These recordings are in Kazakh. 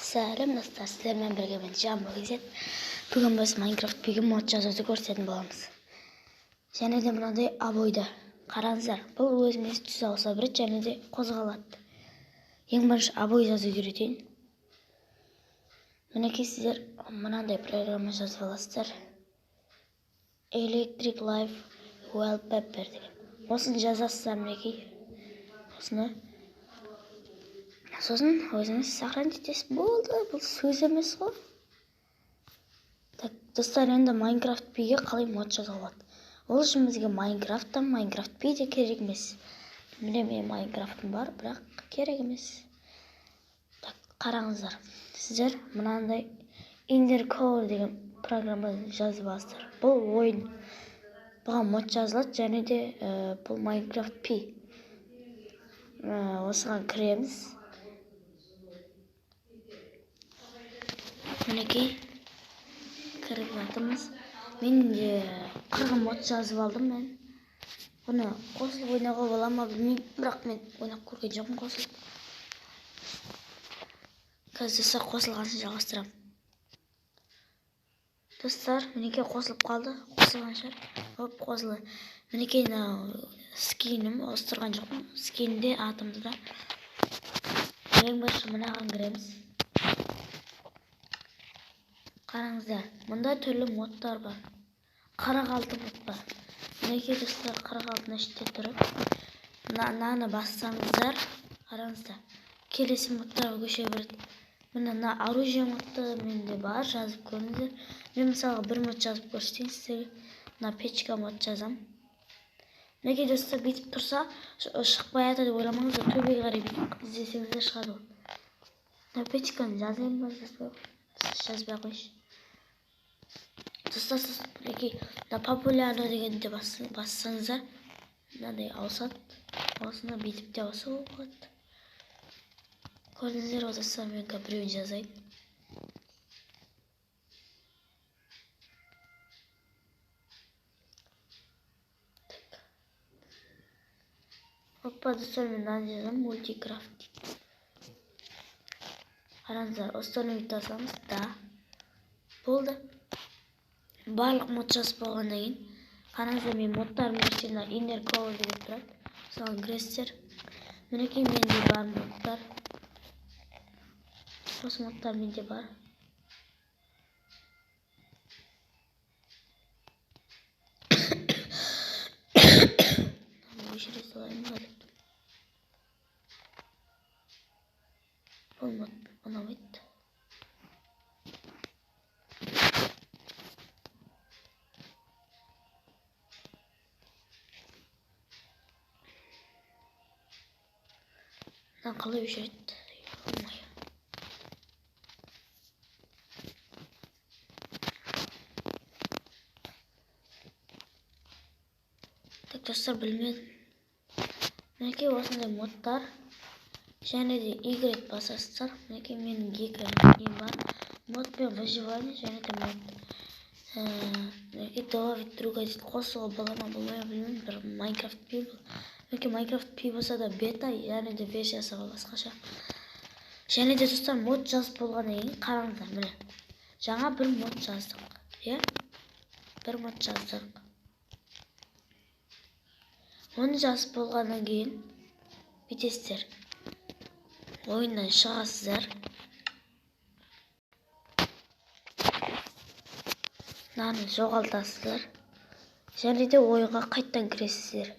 Сәлем достар, сіздермен бірге мен Жамбо KZ. Бүгін біз Майнкрафт PE-ге мод жазуды көрсететін боламыз. Және де мынандай обойды қараңыздар, бұл өзімен түс ауыса береді және де қозғалады. Ең бірінші обой жазуды үйретейін. Мінекей сіздер мынандай программа жазып аласыздар. Electric Life Wallpaper деген. Осыны жазасыздар мінекей. Осыны. Сосын өзіңіз сохранить етесіз. Болды, бұл сөз емес қой. Так, достар, енді Майнкрафт PE-ге қалай мод жазуға болады? Ол үшін бізге Майнкрафттан Майнкрафт PE де керек емес. Міне менің Майнкрафтым бар, бірақ керек емес. Так, қараңыздар. Сіздер мынандай Inner Core деген программа жазып аласыздар. Бұл ойын. Бұған мод жазылады және де бұл Майнкрафт PE. Осыған кіреміз. Мінекей кіріп жатырмыз. Мен де 40 мод жазып алдым мен. Бұны қосылып ойнауға бола ма білмеймін, бірақ мен ойнап көрген жоқпын қосылып. Қазір достар қосылғанша жалғастырамын. Достар, мінекей қосылып қалды. Қосылған шығар. Хоп, қосылды. Мінекей мынау скинім, ауыстырған жоқпын. Скинде атымды да. Ең бірінші мынаған кіреміз. Қараңыздар, мұнда түрлі модтар бар. 46 мод бар. Мінекей достар, 46-ны іште тұрып, мынаны бассаңыздар, қараңыздар, келесі модтарға көше береді. Міне мына оружие модты менде бар, жазып көріңіздер. Мен мысалға бір мод жазып көрсетейін сіздерге. Мына печка мод жазам. Мінекей достар, бүйтіп тұрса, шықпай жатыр деп ойламаңыздар, төбеге қарай бүйтіп іздесеңіздер шығады ол. Мына печканы жазайын ба, жазбай жазбай қойшы. Достар, мінекей мына популярный дегенді бассаңыздар, мынандай ауысады. Осыны бүйтіп те ауысуға болады. Көрдіңіздер ғой достар, мен қазір біреуін жазайын. Так. Опа, достар, мен мынаны жазамын, мультикрафт дейді. Қараңыздар, установить басамыз, да. Болды. Барлық мод жазып болғаннан кейін, қараңыздар, мен модтарым көрсетейін, мына Inner Core деген тұрады. Соған кіресіздер. Мінекей менде бар модтар. Осы модтар менде бар. Өшіре салайын ба деп. Бұл мод ұнамайды. Мына қалай өшіреді? Так, достар, білмедім. Мінекей осындай модтар. Және де Y басасыздар. Мінекей менің екі нем бар. Мод пен выживание және де мод. Мінекей добавить друга дейді. Қосуға бола ма, болмай ма білмеймін. Бір Майнкрафт PE бұл. Мінекей Майнкрафт PE болса да бета, және де версиясы бар басқаша. Және де достар, мод жазып болғаннан кейін қараңыздар, міне. Жаңа бір мод жаздық, иә? Бір мод жаздық. Оны жазып болғаннан кейін бүйтесіздер. Ойыннан шығасыздар. Мынаны жоғалтасыздар. Және де ойынға қайттан кіресіздер.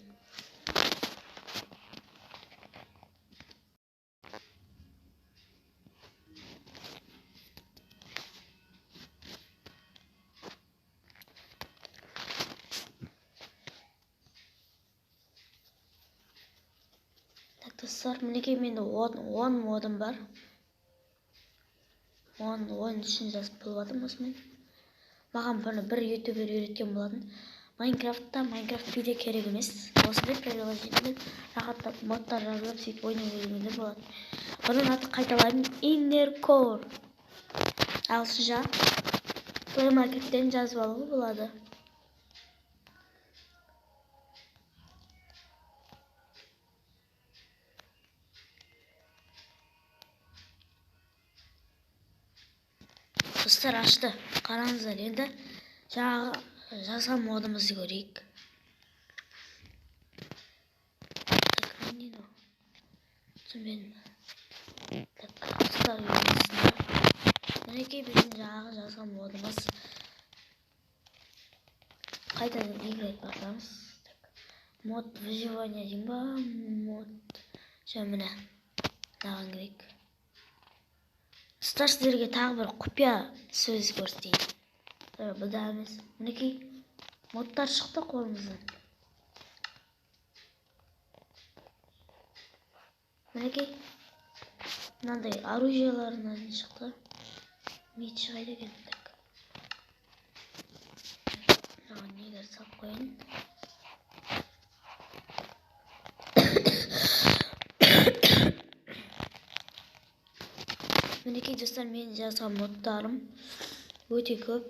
Так, достар, мінекей менде 10 модым бар. 10 үшін жазып болып жатырмын осымен. Маған бұны бір ютубер үйреткен болатын. Майнкрафтта, Майнкрафт PE-де керек емес. Осындай приложениемен рахаттап модтар жазылып сөйтіп ойнай беруге болады. Бұның аты қайталаймын, Inner Core. Ағылшынша Play Market'тен жазып алуға болады. Достар, ашты. Қараңыздар, енді жаңағы жазған модымызды көрейік. Так, не мынау? Түсінбедім. Так, достар, мінекей біздің жаңағы жазған модымыз. Қайтадан играть басамыз. Так, мод выживания деймін ба? Мод. Және міне, мынаған кірейік. Достар, сіздерге тағы бір құпия сөз көрсетейін. Бұл да емес. Мінекей, модтар шықты қолымыздан. Мінекей, мынандай оружияларынан шықты. Меч қайда екен? Так. Мынаған нелер салып қояйын. Мінекей, достар, менің жазған модтарым өте көп.